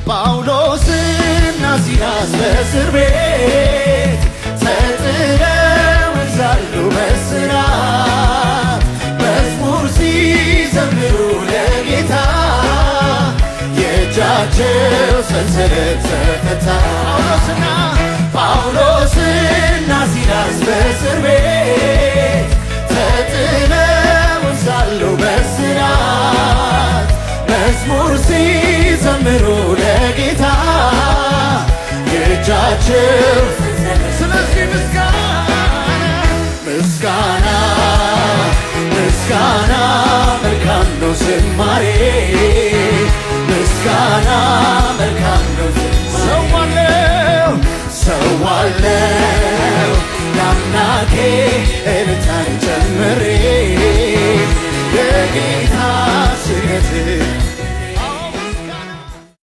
ጳውሎስና ሲላስ በእስር ቤት ተጥለው ሳሉ በእስራት መዝሙር ሲዘምሩ ለጌታ የእጃቸው ሰንሰለት ተፈታ። ጳውሎስና ሲላስ በእስር ቤት ተጥለው ሳሉ በእስራት መዝሙር ሲዘምሩ ለጌታ የእጃቸው። ስለዚህ ምስጋና፣ ምስጋና፣ ምስጋና፣ መልካም ነው ዝማሬ፣ ምስጋና መልካም ነው። ሰዋለው፣ ሰዋለው ለአምላኬ እልልታን ጨምሬ።